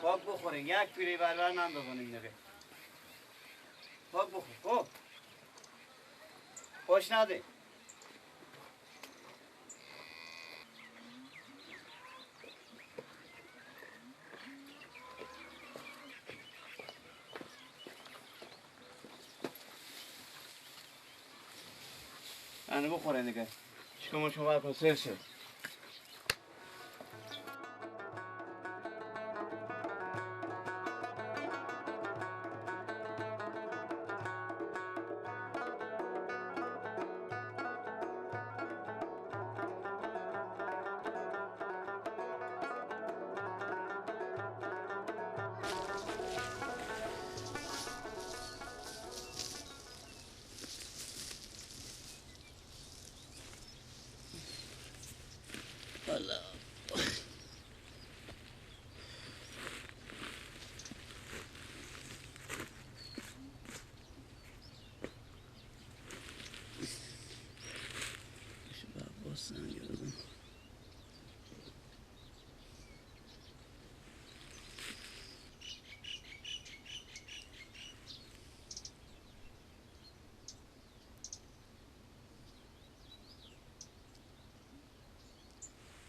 پاک بخورین، یک پیره بربر نندازونیم دیگه. پاک بخور، خب خوش نده. اینو بخورین دیگه. شکمو شما کن سر شد.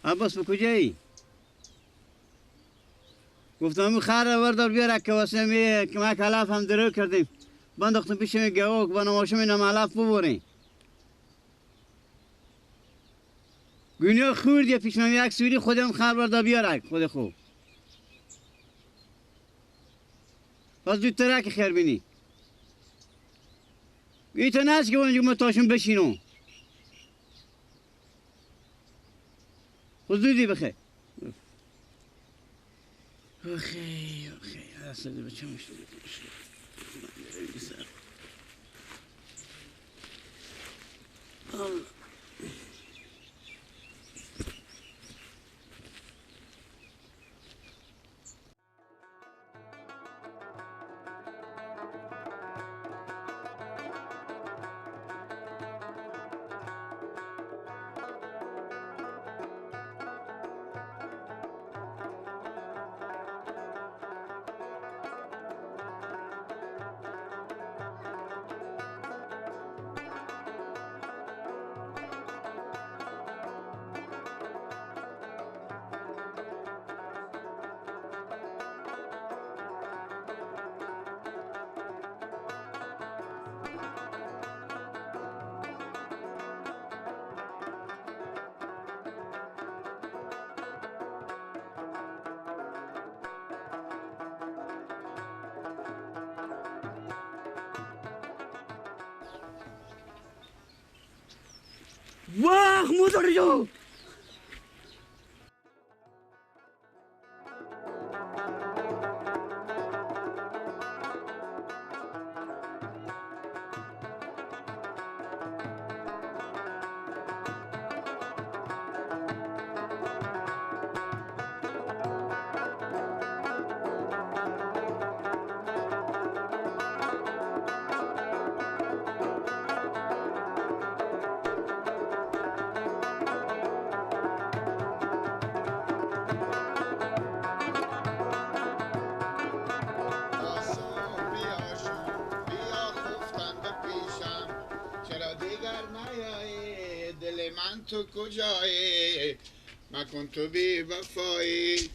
عباس به کجایی؟ گفتم خر رو بردار بیار که واسه می که ما علف هم درو کردیم بنداختم پیش می گاو که بنماشم اینم علف ببریم. گونیا خوردی پیش من یک سوری خودم خر بردار بیار خود خوب. پس زودتر که خیر بینی. ای تو نست که اونجا ما تاشون بشینم. زودی بخیر. آخی آخی اصلا بچه مشتری بشه. واه مادر جان. تو کجایی؟ مکن تو بی وفایی.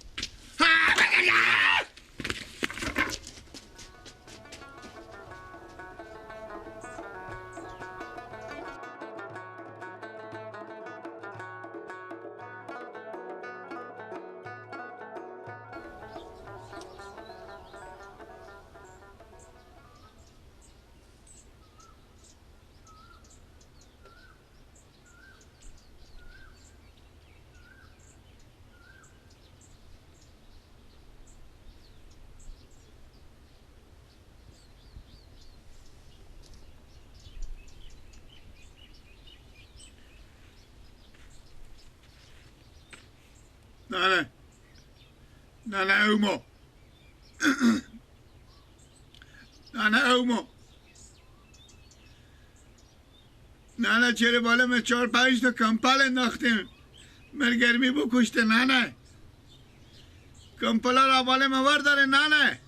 نه نه نه اومو نه نه اومو نه نه چرا بالا من 4-5 تا کمپل انداختیم مرگرمی بکشته. نه نه کمپلا را بالا مور داره نه نه.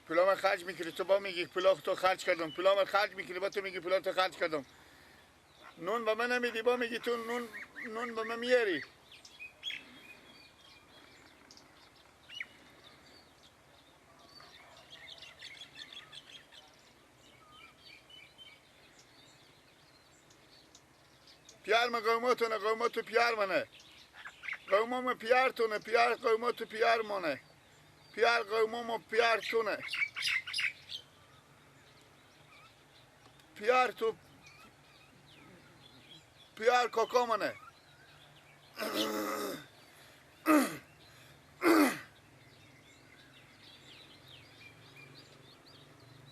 پولام خرج میکنی تو با میگی پولا تو خرج کردم، پولام خرج میکنی با تو میگی پولا تو خرج کردم. نون به من نمیدی با میگی تو نون به من میاری. پیار من قوماتونه، قوماتو پیار منه، قومام پیار تونه، پیار قوماتو پیار منه، پیار قومامو پیار تونه، پیار تو پیار کاکا منه.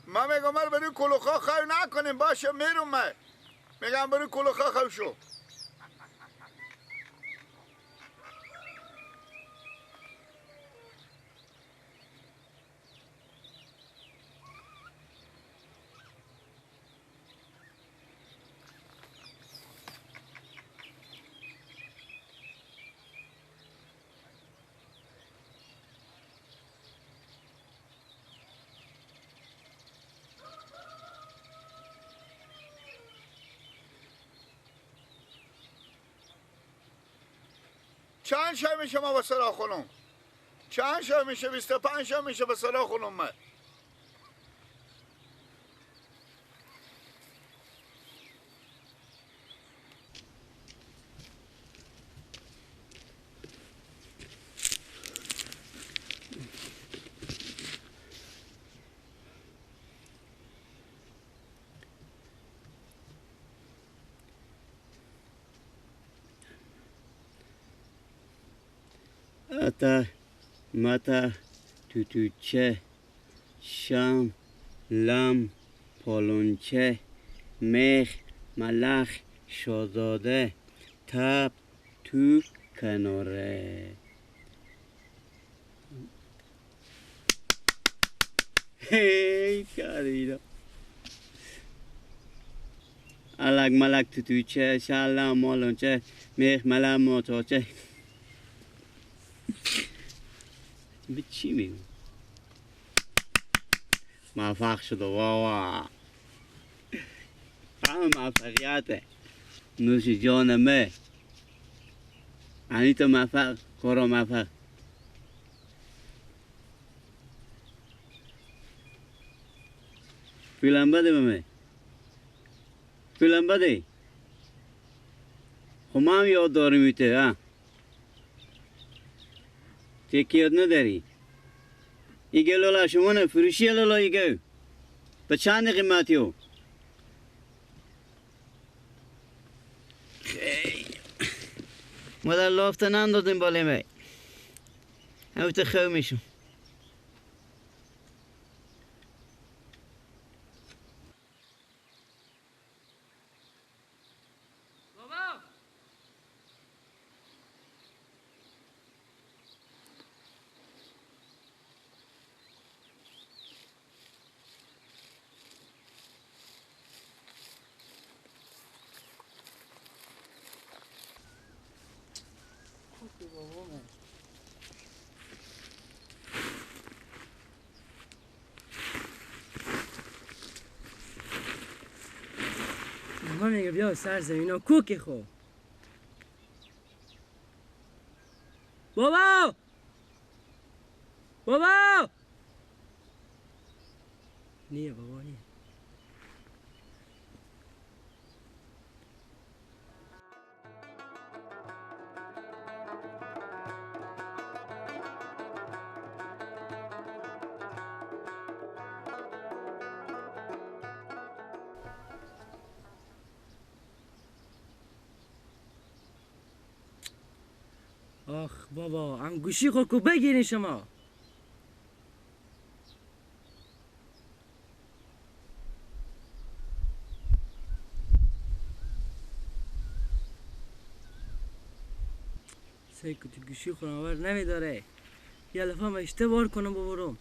من میگم من برای کلوخا خواهی نکنیم، باشه میرم. من میگم برای کلوخا خواهی شو. چند شب میشه ما با سرا خونم؟ چند شب میشه؟ 25 شب میشه با سرا خونم من. اتا متا توتوچه شام لام پالونچه میخ ملخ شاهزاده تب تو کناره. هی کاریدا الک ملک توتوچه شلام مالونچه میخ ملخ ماتاچه. به چی میگم؟ موفق شد بابا. همه موفقیته. نوش جان مه. تو موفق، کارا موفق. فیلم بده به من. فیلم بده. خب من هم یاد دارم میته ها. تکی یاد نداری. ایگه لالا شما نه فروشی لالا ایگه به چند قیمتی او؟ خیلی ما در لافته نندازیم بالای می همینطور خو میشم. بابا میگه بیا سر زمینا کوکی خو. بابا بابا نیه بابا نیه. آخ بابا هم گوشی خود کو بگیرین شما. سعی که تو گوشی خود آور نمیداره. یه لفه ما اشتباه کنم ببرم.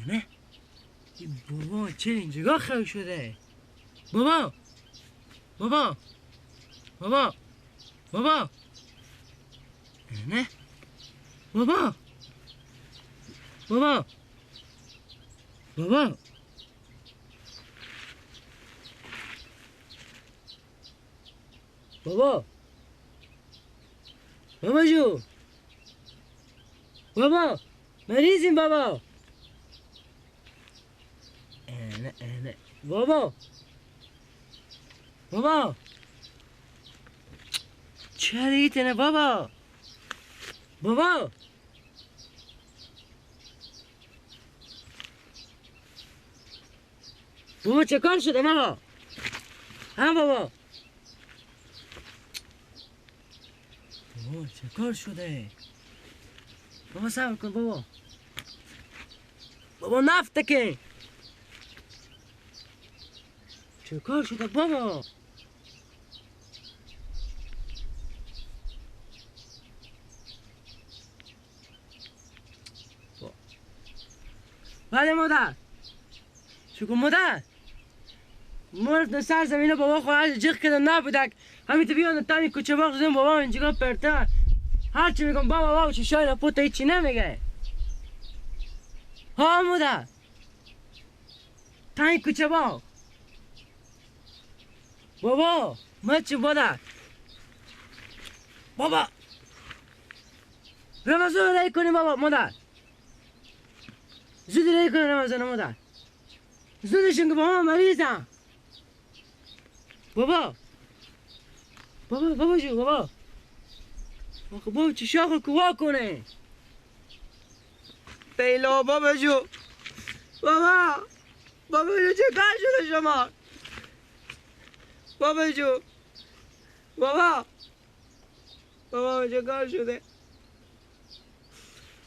نه بابا چه اینجا خیلی شده؟ بابا بابا بابا بابا نه بابا بابا بابا بابا بابا جو بابا مریضیم بابا. نه نه بابا بابا چرا ایتنه بابا بابا بابا چه کار شده بابا؟ هم بابا بابا چه کار شده؟ بابا صبر کن بابا بابا نفت که چه کار شده بابا؟ بله مادر شکر مادر مرد سر زمینه بابا خواهد جیغ کرده نبودک همین تو بیان تمی کوچه باغ زدیم بابا اینجا پرته هرچی میگم بابا بابا چشای نپوت هیچی نمیگه. ها مادر تمی کوچه باغ بابا ما چی بوده؟ بابا رمضان رای کنیم بابا مادر زود رای کنیم رمضان مادر زودشون که بابا مریضم بابا بابا بابا جو بابا آخه بابا چه شاخ رو وا کنه بیلا بابا جو بابا بابا جو چه کار شده شما؟ بابا جو بابا بابا چه کار شده؟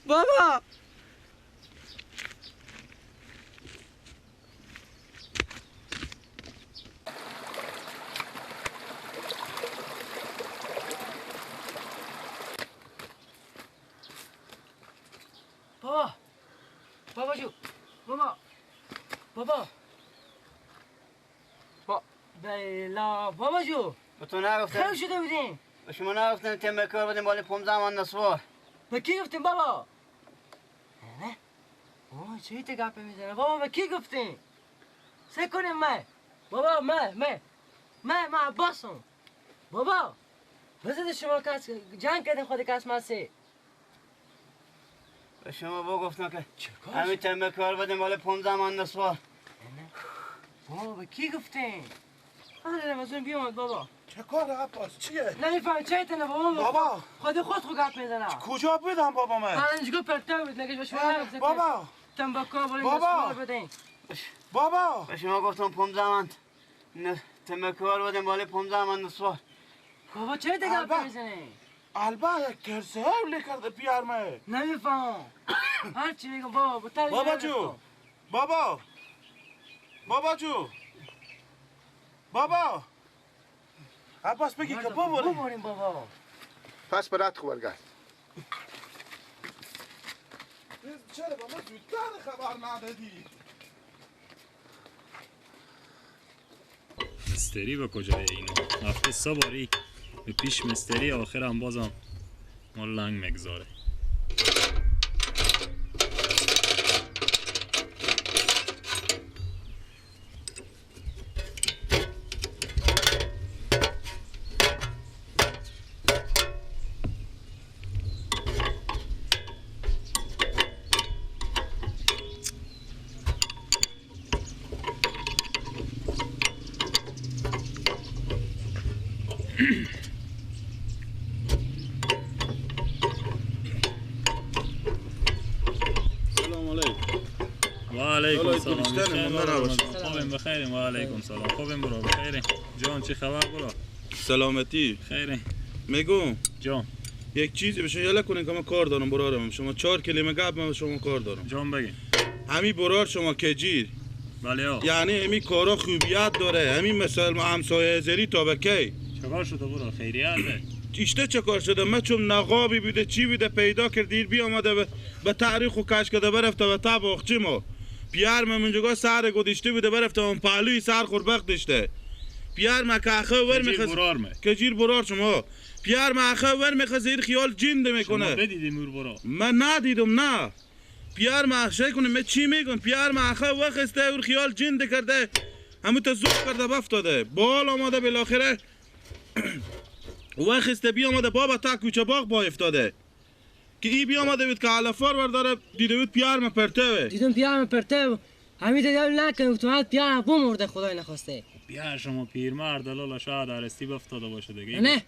بابا بابا بابا جو بابا بابا بیلا بابا جو به تو نگفتم خیلی شده بودیم. به شما نگفتم تنبکار بودیم بالی 15 من نسوار. به کی گفتیم بابا؟ نه بابا چه ایت گپه میزنه بابا؟ به کی گفتیم؟ سه کنیم من بابا من من من من عباسم بابا. بزد شما کس جنگ کردیم خود کس مسی. به شما بگفتم که همین تنبکار بودیم بالی 15 من نسوار. بابا به کی گفتیم؟ آره رمضان بیامد بابا. چه کار عباس چیه؟ نمیفهم چه ایتنه بابا. بابا خود گپ میزنه. کجا بودم بابا من؟ من اینجا پرته بود نگه به شما نگفته بابا تنباکو بریم بابا بدین. بابا به شما گفتم 15 من تنباکو بودیم بالا 15 من نسوار. بابا چه ایت گپ میزنی؟ البا یک ترسه اولی کرده پیارمه. نمیفهم هرچی میگم بابا. بابا جو بابا بابا جو بابا عباس بگی که ببریم بابا. پس برات خو برگرد. چرا با ما زودتر خبر ندادی؟ مستری به کجای اینو؟ هفته سه به پیش مستری آخر هم بازم ما لنگ مگذاره. سلام. بخیریم و علیکم سلام. خوبیم برو بخیریم. جان چه خبر برو؟ سلامتی. خیریم. میگم جان یک چیزی بشه یالا کنین که من کار دارم برارم. شما 4 کلمه گپ من شما کار دارم. جان بگین. همین برار شما کجیر. بله ها. یعنی همین کارا خوبیت داره. همین مثلا همسایه زری تا به کی؟ چکار شده برو؟ خیریته. ایشته چه کار شده؟ من چون نقابی بوده چی بوده پیدا کردیر بی آمده به تاریخ و کش کرده برفته به تباخچه ما. پیار من منجگاه سر گذاشته بوده برفته اون پهلوی سر خوربخت داشته. پیار ما که اخه ور میخواست کجیر برار شما. پیار ما اخه ور میخواست زیر خیال جنده میکنه. شما بدیدی مور برا؟ من ندیدم نه. پیار ما اخشه کنه من چی میگم؟ پیار ما اخه وخسته اور خیال جنده کرده. همون تا زوب کرده بفتاده. بال آماده بالاخره وخسته بی آماده بابا تا کوچه باغ با افتاده. که ای بی آمده بود که علفار برداره دیده بود پیار ما پرته. دیدم پیار ما پرته همین دیدم نکنه گفتم پیار بمرده خدای نخواسته. پیار شما پیرمرد لالا شاید عرستی بفتاده باشه دیگه. نه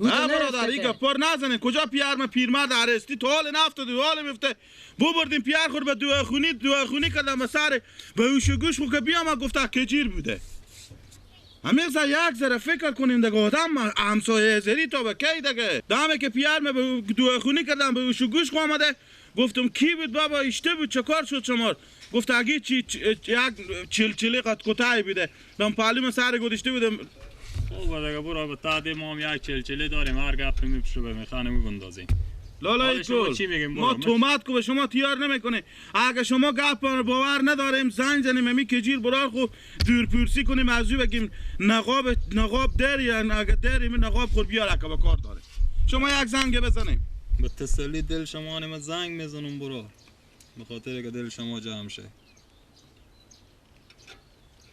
نه برادر این گپار نزنه. کجا پیار ما پیرمرد عرستی تا حال نفتاده حال میفته. ببردیم پیار خور به دواخونی کردم سر به هوش و گوش خو که بیام گفته کجیر بوده. همه یک ذره فکر کنیم دیگه آدم همسایه زری تا به کی دیگه. دمه که پیار ما به دواخونی کردم به هوش و گوش خو آمده گفتم کی بود بابا اشته بود چه کار شد شما؟ گفت اگه چی یک چلچلی قد کوتاه بوده دم پالیم سر گذاشته بودم. خوب دیگه برو به تعدی ما هم یک چلچلی داریم هر گپ میپشه به میخانه میبندازیم. لالا کل ما تومت کو به شما تیار نمیکنه. اگه شما گپ باور نداریم زنگ زنیم می کجیر برار خو دور پرسی کنیم از او بگیم نقاب داری اگه داریم نقاب خور بیار اگه به کار داره. شما یک زنگ بزنیم. به تسلی دل شما نم زنگ میزنم برو به خاطر که دل شما جمع شه.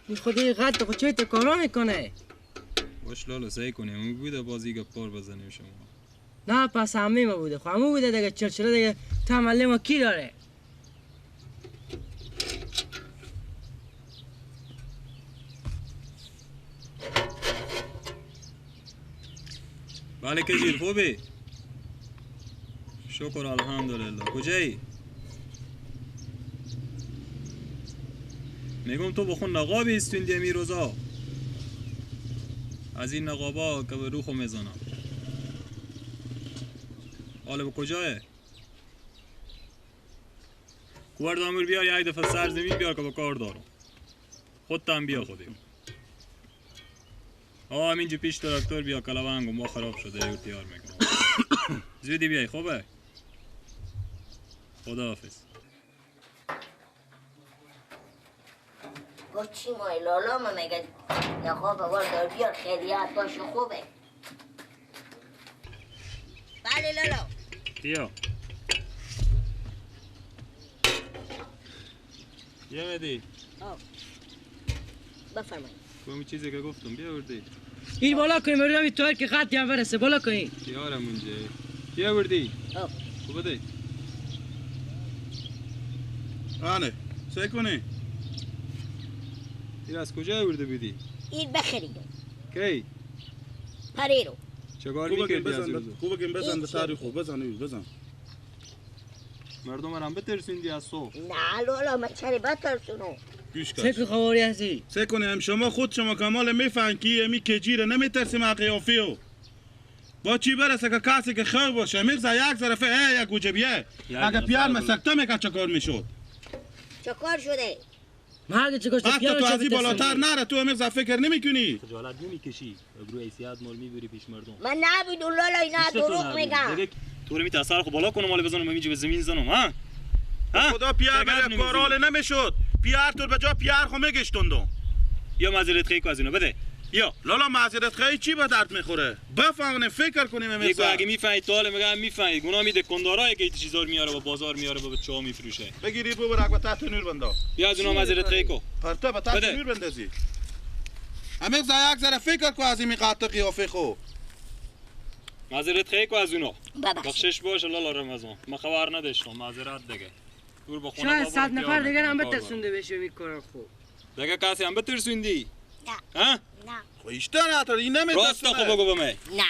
این خودی قد خود چه کارا میکنه؟ باش لالا سعی کنیم اون بوده بازی گپار بزنیم شما. نه پس همه ما بوده خب همون بوده دیگه چلچله دیگه تمله ما کی داره؟ بله کجیر خوبی؟ شکر الحمدلله. کجایی؟ میگم تو بخون نقابی استوندی می روزا. از این نقابا که به روخو میزنم. حالا به کجاه؟ کوار دامور بیار یک دفعه سر زمین بیار که با کار دارم. خودت هم بیا خودیم. آه همینجا پیش تراکتور بیا کلوانگم با خراب شده یور تیار میکنم. زودی بیای خوبه؟ خداحافظ. گفت چی مای لالا ما میگه نخواب وار دار بیار خیریت باشه خوبه. بله لالا بیا یه مدی بفرمایید. کومی چیزی که گفتم بیا بردی این بالا کنیم بردم این توهر که خط هم برسه بالا کنیم یارم اونجا بیا بردی خوب بده آنه سعی کنی این از کجا برده بودی؟ این بخریدم. کی؟ پریرو. چکار میکردی از روزو؟ خوب بگیم بزن به تاریخ خوب بزن بزن. مردم هم بترسوندی از صبح. نه لالا من چرا بترسونم؟ گوش کن. سه خبری هستی؟ سه کنیم شما خود شما کمال میفهم کی می کجیره نمیترسیم قیافیو. با چی برسه که کسی که خیر باشه میرزا یک ظرفه یک وجبیه. اگه پیار مسکته میکرد چه کار میشد؟ چه کار شده؟ ما چه گشت حتی تو از این بالاتر نره، تو امروز فکر نمیکنی. خجالت نمیکشی، ابرو حیثیت مال میبری پیش مردم. من نبود لالا، اینا دروغ میگم. تو رو میتاثر خو بالا کنم، مال بزنم میجی به زمین زنم. ها خدا پیار بره کارال نمیشد. پیار تو به جا پیار خو میگشتوندم. یا معذرت خواهی کو از اینو بده. یا لالا معذرت خواهی چی به درد میخوره؟ بفهمیم فکر کنیم امروز. یکو اگه میفهمی تو حال میگم میفهمی. گناه میده کندارای که چیزا میاره با بازار میاره با بچه‌ها میفروشه. بگیری ببر اگه تحت نور بندا. بیا از اونها معذرت خواهی کو. پرته به تحت نور بندازی. امروز یک ذره فکر کو از این قطع قیافه خو. معذرت خواهی کو از اونها. بخشش باشه لالا رمضان. من خبر نداشتم معذرت دیگه. دور با خونه بابا. 100 نفر دیگه هم بترسونده بشه میکنن خوب. دیگه کسی هم بترسوندی؟ نه. ها؟ نه. خب ایشتا نداره، این نمیترسونه. راست خب بگو به من. نه.